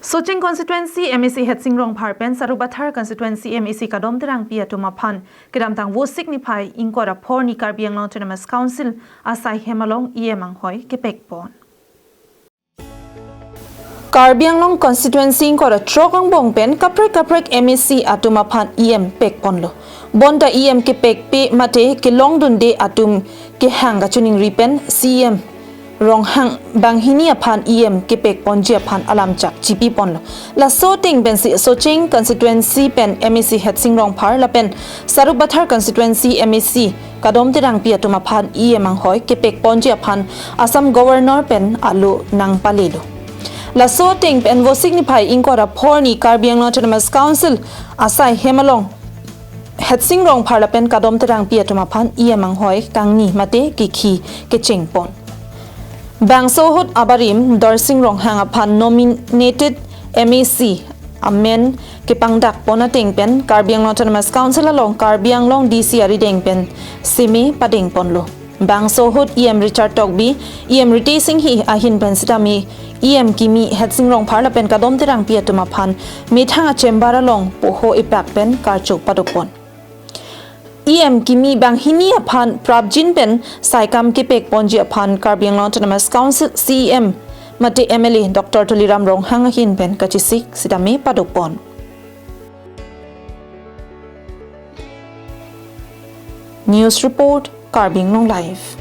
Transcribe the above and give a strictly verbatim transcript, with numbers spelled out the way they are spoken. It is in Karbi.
Socheng Constituency M A C Hetsing Rongphar pen Sarupathar Constituency M A C Kadom Terangpi atum aphan kedamtang Vosik niphai ingkoi ra phor arni Karbi Anglong Autonomous Council asai hem along E M anghoi kepekpon. Karbi Anglong Constituency ingkoi ra throk angbong pen kaprek kaprek M A C atum aphan E M pekponlo. Bonta E M kepekpe mate kelongdunde atum kehang kachiningri pen C E M Ronghang banghini aphan E M kepekponji aphan alamchak chipiponlo. Laso ateng pensi Socheng Constituency pen M A C Hetsing Rongphar lapen Sarupathar Constituency M A C Kadom Terangpi atum aphan E M anghoi kepekponji aphan Assam Governor pen alo nangpalelo. Laso ateng pen Vosik niphai ingkoi ra phor arni Karbi Anglong Autonomous Council asai hem along Hetsing Rongphar lapen Kadom Terangpi atum aphan E M anghoi kangni mate kekhi kechengpon. Bangso ahut abarim Dorsing Ronghang aphan nominated M A C amen kepangdakpon ateng pen Karbi Anglong Autonomous Council along Karbi Anglong D C arideng pen seme padengponlo. Bangso ahut E M Richard Tokbi, E M Ritesh Enghi ahin pen sitame E M kimi Hetsing Rongphar lapen Kadom Terangpi atum aphan methang a-chamber along poho epak pen karcho padopon. E M kimi banghini aphan prapjin pen saikam kepekponji aphan Karbi Anglong Autonomous Council C E M mate M L A Doctor Tuliram Ronghang ahin pen kachesik sitame padopon. News report, Karbi Anglong Live.